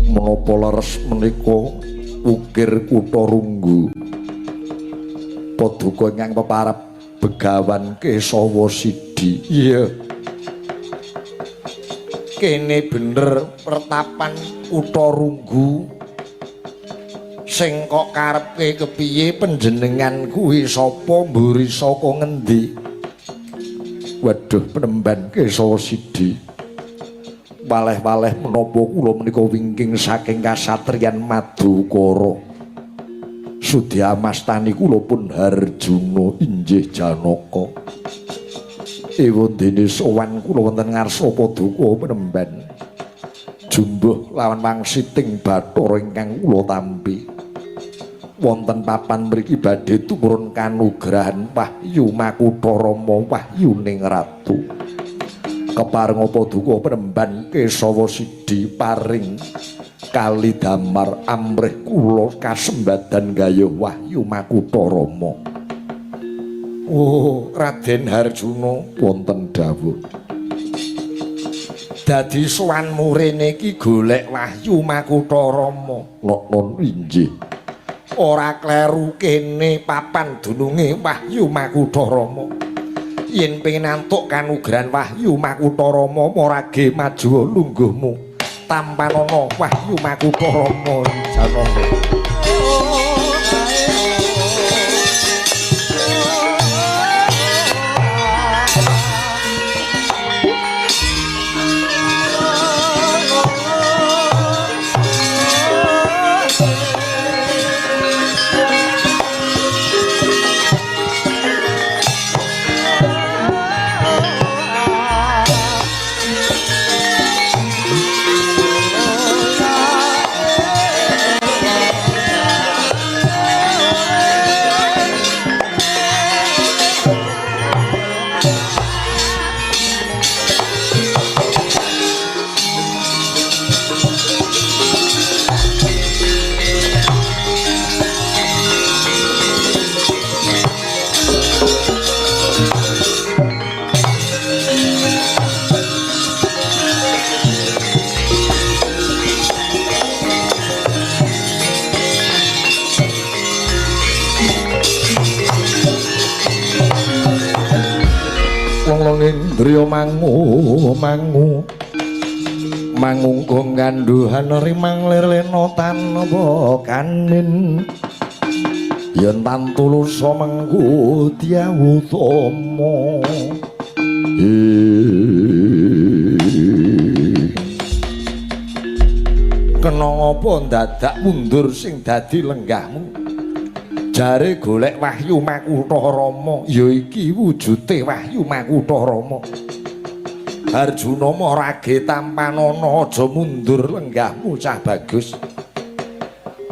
Menapa leres menika ukir kutha Runggu? Paduka ingkang peparab Begawan Kesawa Sidi. Iya. Kene bener pertapan kutha Runggu. Sing kok karepke kepiye panjenengan kuwi sapa, mburi saka ngendi? Waduh, penemban Kesawa Sidi. Waleh-waleh menapa kula menika wingking saking kasatriyan Madukara. Sudi amastani kula pun Harjuna injih Janaka. Ewandene sowan kula wonten ngarsa paduka penemban. Jumbuh lawan wangsiting Bathara ingkang kula tampi. Wonten papan mriki badhe tumurun kanugrahan Wahyu Makutha Rama Wahyuning Ratu. Keparenga paduka penemban Kesawa Sidi paring kali damar amrih kula kasembadan gayuh Wahyu Makutha Rama. Oh, Raden Harjuna, wonten dawuh. Dadi sowanmu rene iki golek Wahyu Makutha Rama. Noknon injih. Ora kleru kene papan dununge Wahyu Makutha Rama. Yen pengin antuk kanugrahan Wahyu Makutha Rama, marage maju lungguhmu. Tampanana Wahyu Makutha Rama Janaka. Wong indriya mangu mangu mangungkung kandhuhan rimang lir lena tanpa kanin yen tantulusa mengku dyawutama. Kena ngapa dadak mundur sing dadi lenggahmu? Jare golek Wahyu Makutha Rama, ya iki wujute Wahyu Makutha Rama. Arjuna marage tampanana, aja mundur lenggahmu cah bagus.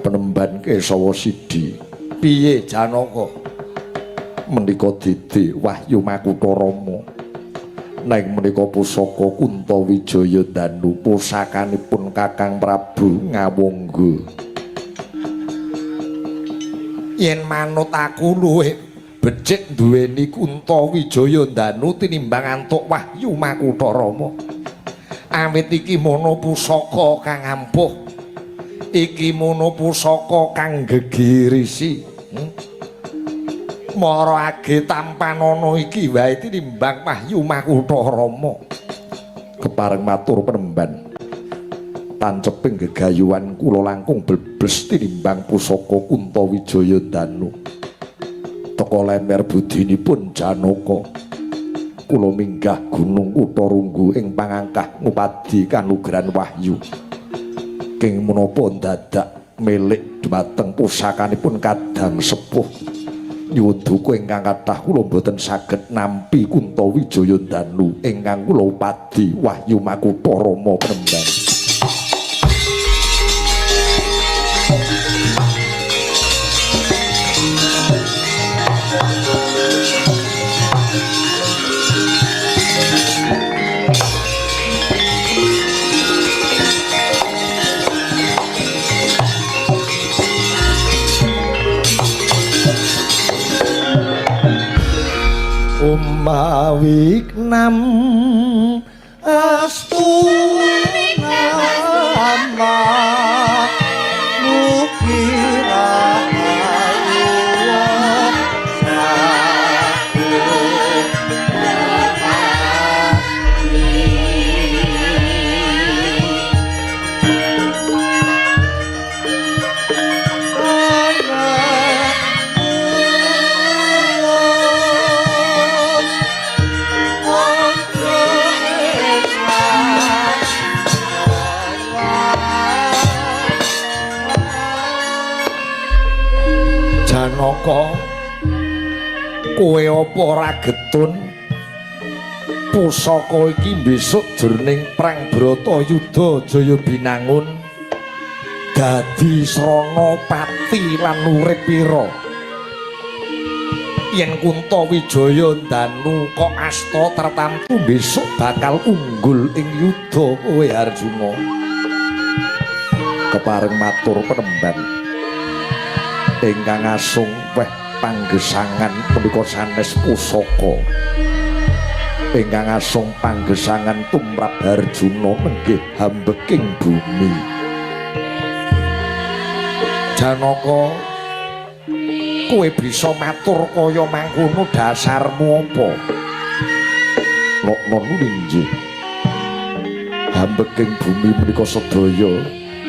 Penemban Kesawa Sidi. Piye Janaka? Menika didi Wahyu Makutha Rama. Neng menika pusaka Kunta Wijaya Danu pusakanipun Kakang Prabu Ngawangga. Yen manut aku luwih becik duweni Kunta Wijaya Danu tinimbang antuk Wahyu Makutha Rama. Awit iki mono pusaka kang ampuh. Iki mono pusaka kang gegirisi. Mara age tampanana iki wae tinimbang Wahyu Makutha Rama. Kepareng matur penemban. Tanceping gegayuhan kula langkung bebles tinimbang pusaka Kunta Wijaya Danu. Teka lemer budinipun Janaka. Kula minggah gunung Kutha Runggu ing pangangkah ngupadi kanugrahan wahyu. King menapa dadak milik dhumateng pusakanipun kadang sepuh. Nyuwun duka ingkang kathah kula mboten saged nampi Kunta Wijaya Danu ingkang kula upadi Wahyu Makutha Rama penemban. Umawiknam astu nama. Janaka, kowe apa ora getun? Pusaka iki besok jroning perang Bratayuda Jaya Binangun dadi srana pati lan urip pira. Yen Kuntawijaya ndanu kok asta tartamtu besok bakal unggul ing yuda kowe Arjuna. Kepareng matur penemban ingkang asung weh panggesangan punika sanes pusaka. Ingkang asung panggesangan tumrap Arjuna nenggih hambeking bumi. Janaka, kowe bisa matur kaya mangkono dasarmu apa? Nokno nggih. Hambeking bumi menika sedaya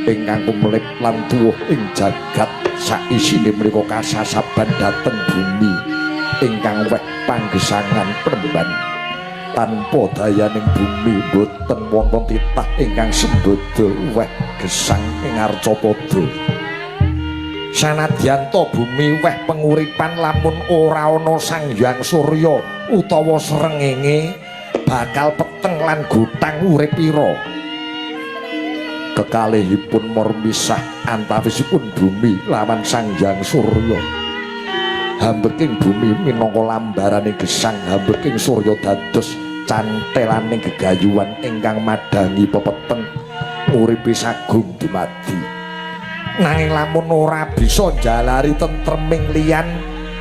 ingkang kumlip lan tuwuh ing jagat saisine menika kasasaban dhateng bumi ingkang weh panggesangan penemban. Tanpa dayaning bumi boten wonten titah ingkang sembada weh gesang ing arcapada. Sanadyan ta bumi weh penguripan lamun ora ana Sang Hyang Surya utawa srengenge bakal peteng lan gotang urip ira. Kekalihipun mormisah antawisipun bumi lawan Sang Hyang Surya. Hambeking bumi minangka lambaraning gesang, hambeking surya dados cantelaning gegayuhan ingkang madhangi pepeteng nguripi sagung dumadi. Nanging lamun ora bisa njalari tentreming liyan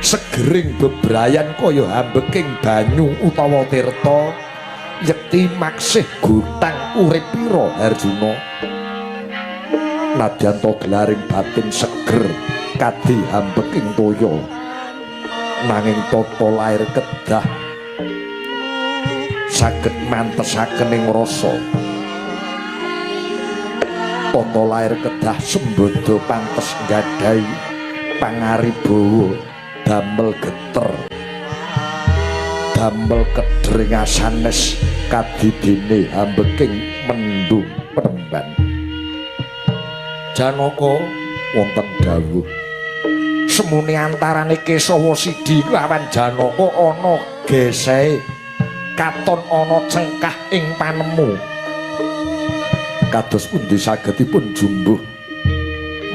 segering bebrayan kaya hambeking banyu utawa tirta, yekti maksih gotang urip pira Arjuna. Nadyan ta gelaring batin seger kadi hambeking toya, nanging tata lair kedah saged mantesaken ing rasa. Tata lair kedah sembada pantes nggadahi pangaribawa damel geter, damel kedering asanes kadidene hambeking mendung penemban. Janaka, wonten dawuh semune antarane Kesawa Sidi lawan Janaka ana gesehe, katon ana cengkah ing panemu. Kados pundi sagedipun jumbuh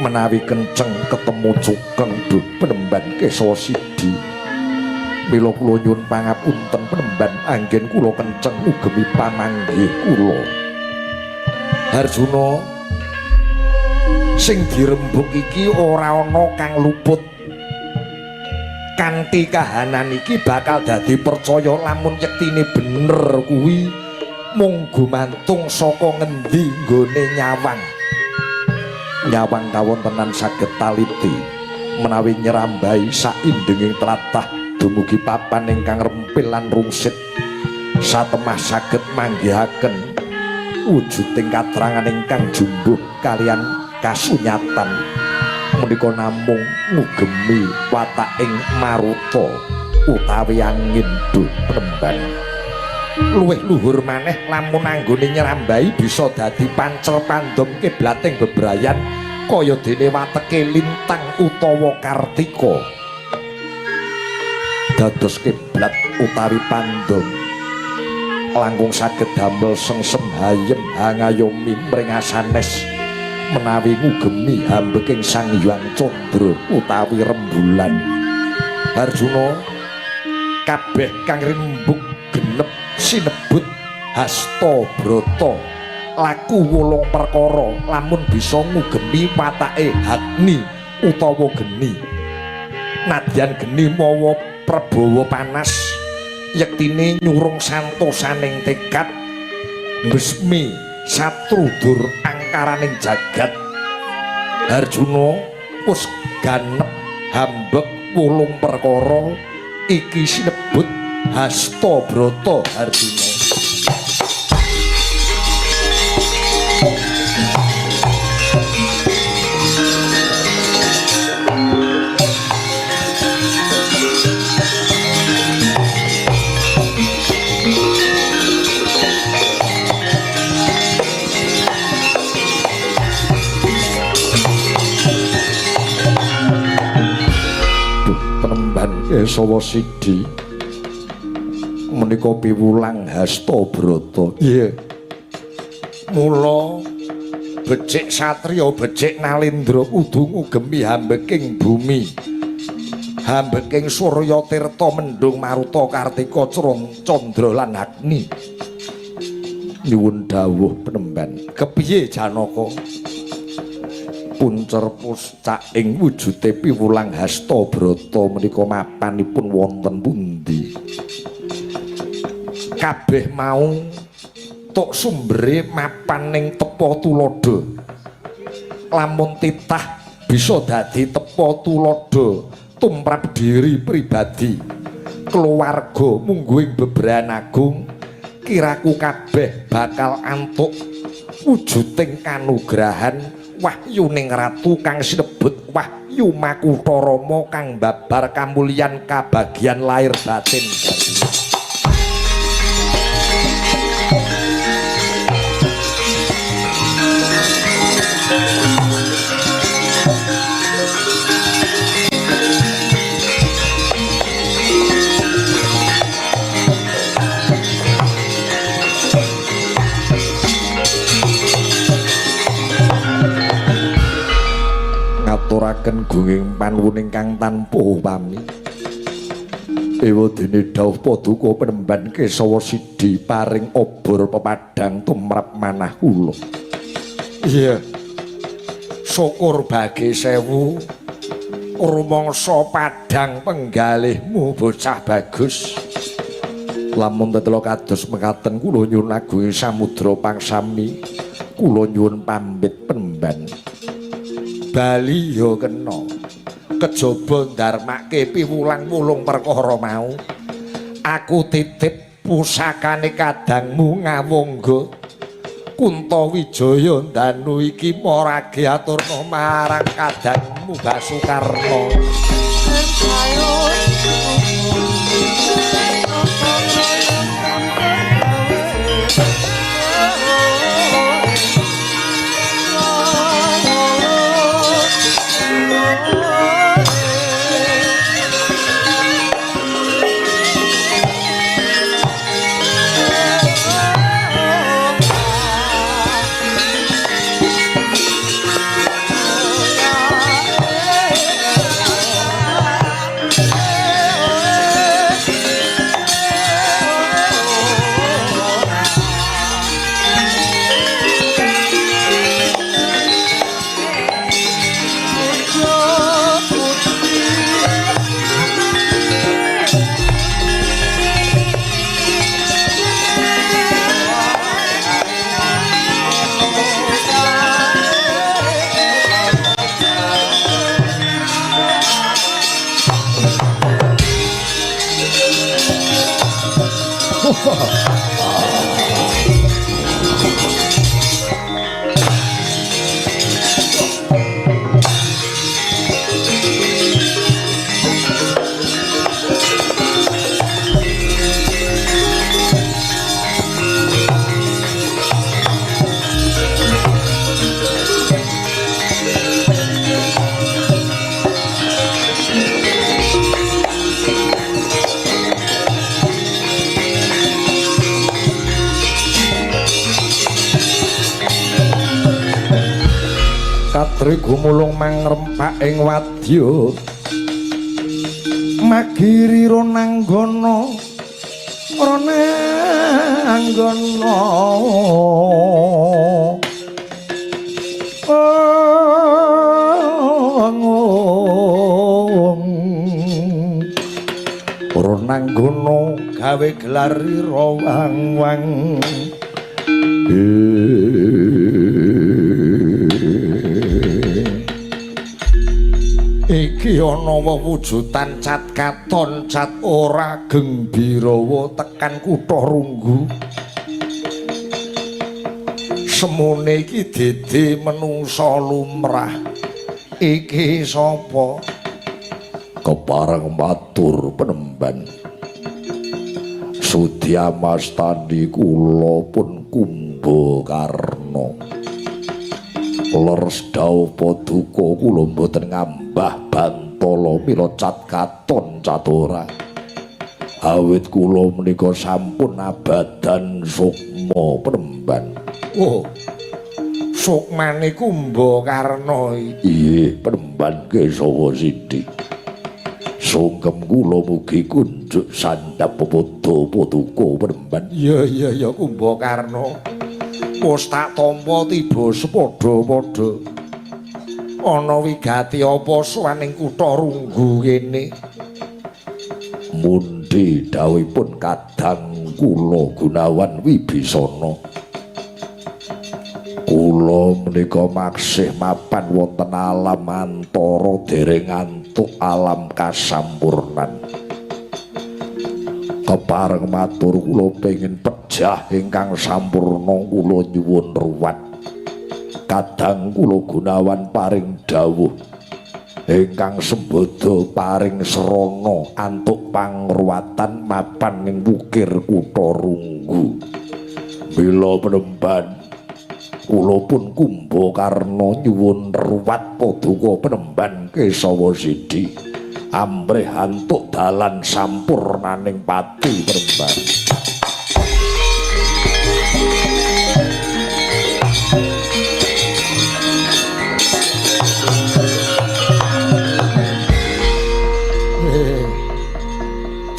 menawi kenceng ketemu cukeng duh penemban Kesawa Sidi. Mila kula nyuwun pangapunten penemban, anggen kula kenceng ngugemi pamanggih kula. Arjuna, sing dirembuk iki ora ana kang luput. Kanthi kahanan iki bakal dadi percaya lamun yektine bener kuwi mung gumantung saka ngendi nggone nyawang. Nyawang kawontenan saged taliti menawi nyrambahi saindenging tlatah dumugi papan ingkang rempil lan rungsit satemah saged manggihaken wujuding katrangan ingkang jumbuh kalian kasunyatan. Menika namung ngugemi wataking maruta utawi angin duh penemban. Luwih luhur maneh lamun anggone nyrambahi bisa dadi pancel pandom kiblating bebrayan kaya dene wateke lintang utawa kartika. Dados kiblat utawi pandom langkung saged damel sengsem hayem hangayomi mring asanes menawi ngugemi hambeking Sang Hyang Candra utawi rembulan. Arjuna, kabeh kang rembug genep sinebut hasta brata laku wolung perkara lamun bisa ngugemi watake agni utawa geni. Nadyan geni mawa prabawa panas, yektine nyurung santosaning tekad mbesmi satru dur angkaraning jagat. Arjuna wis ganep hambek wolung perkara iki sinebut hasta brata Arjuna. Kesawa Sidi menika piwulang hasta brata. Iya. Mula becik satriya becik nalendra kudu ngugemi hambeking bumi. Hambeking surya tirta mendung maruta kartika candra lan agni. Nyuwun dawuh penemban. Kepiye Janaka? Puncer puscak ing wujude piwulang hasta brata menika mapanipun wonten pundi? Kabeh mau tok sumbere mapan ning tepa tuladha. Lamun titah bisa dadi tepa tuladha tumrap diri pribadi, keluarga mungguing bebrayan agung, kiraku kabeh bakal antuk wujuding kanugrahan wahyuning ratu kang sinebut Wahyu Makutha Rama kang babar kamulyan kabagyan lahir batin. Ngaturaken gunging panuwun ingkang tanpa upami. Ewadene dawuh paduka penemban Kesawa Sidi paring obor pepadhang tumrap manah kula. Iya. Syukur bagi sewu rumangsa padhang penggalihmu bocah bagus. Lamun tetela kados mekaten kula nyuwun agunge samudra pangsami, kula nyuwun pamit penemban. Bali ya kena. Kejaba ndarmake piwulang wulung perkara mau. Aku titip pusakane kadangmu ngawangga. Kuntawijaya ndanu iki marage aturna marang kadangmu Basukarna. Katri gumulung mangrempak ing wadya magiri ronanggana ronanggana ronanggana gawe gelar rawang-wang. Iki ana wewujudan cat katon cat ora gembirawa tekan kutha Runggu. Semune iki dede menungsa lumrah. Iki sapa? Kepareng matur penemban. Sudyamastani kula pun Kumbakarna. Leres dawuh paduka kula mboten ngambah banten pitala mila cat katon catura. Awit kula menika sampun abadan sukma penemban. Oh. Sukmane Kumbakarna iki. Penemban Kesawa Sidi. Sungkem kula mugi kunjuk sandhap pepadha paduka penemban. Iya iya iya Kumbakarna. Wis tak tampa tiba sepadha-padha. Ana wigati apa sowan ing kutha Runggu kene? Mundi dawuhipun kadang kula Gunawan Wibisana. Kula menika maksih mapan wonten alam antara dereng antuk alam kasampurnan. Kepareng matur kula pengin pejah ingkang sampurna kula nyuwun ruwat. Kadang kula Gunawan paring dawuh ingkang sembada paring srana antuk pangruwatan mapan ing wukir kutha Runggu. Mila penemban kula pun Kumbakarna nyuwun ruwat paduka penemban Kesawa Sidi amrih antuk dalan sampurnaning pati penemban.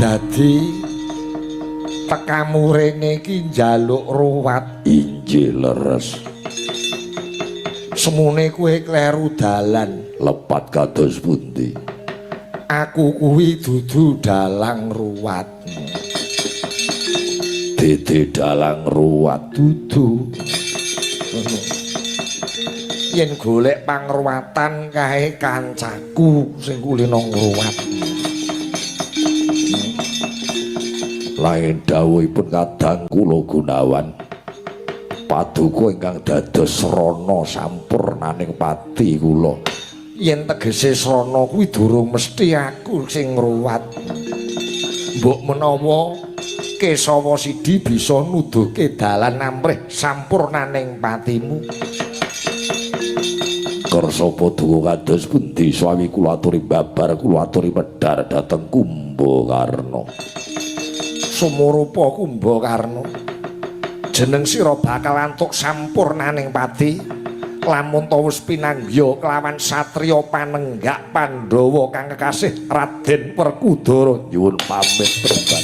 Dadi tekamu rene iki njaluk ruwat. Inggih leres. Semune kowe kleru dalan. Lepat kados pundi? Aku kuwi dudu dalang ruwat. Dede dalang ruwat dudu. Yen golek pangruwatan kae kancaku sing kulino ngruwat. Lain dawuhipun kadang kula Gunawan paduka ingkang dados srana sampurnaning pati kula. Yen tegese srana kuwi durung mesti aku sing ngruwat. Mbok menawa Kesawa Sidi bisa nuduhke dalan amrih sampurnaning patimu. Kersa paduka kados pundi swawi kula aturi babar kula aturi medhar dhateng Kumbakarna. Sumurupa Kumbakarna, jeneng sira bakal antuk sampurnaning pati lamun ta wis pinanggiya kelawan satriya panenggak Pandhawa kang kekasih Raden Werkudara. Nyuwun pamit penemban.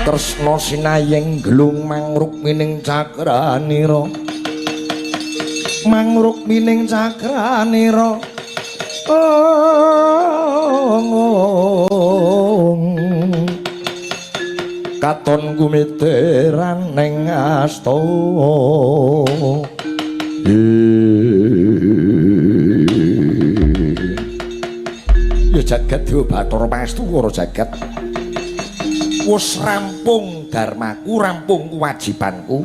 Kresna sinayeng glung mangrukmining cakranira, mangrukmining cakranira. Katon kumiteran ning asta. Ya jagat dewa Bathara Pangestu ora jagat. Wis rampung dharmaku, rampung kewajibanku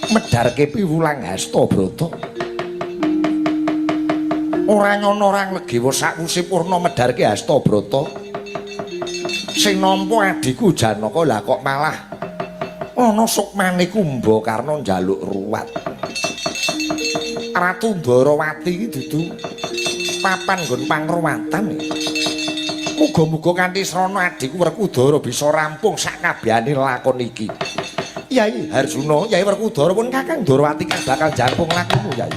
medharke piwulang hasta brata. Ora nyono ora nglegewa sakwuse purna medharke hasta brata. Sing nampa adhiku Janaka lah kok malah ana sukmane Kumbakarna njaluk ruwat. Ratu Ndorowati iki dudu papan nggon pangruwatan. Muga-muga kanthi srana adhiku Werkudara bisa rampung sakabehane lakon iki. Yai Harjuna, Yai Werkudara pun Kakang Ndorowati kang bakal jangkung lakumu, Yai.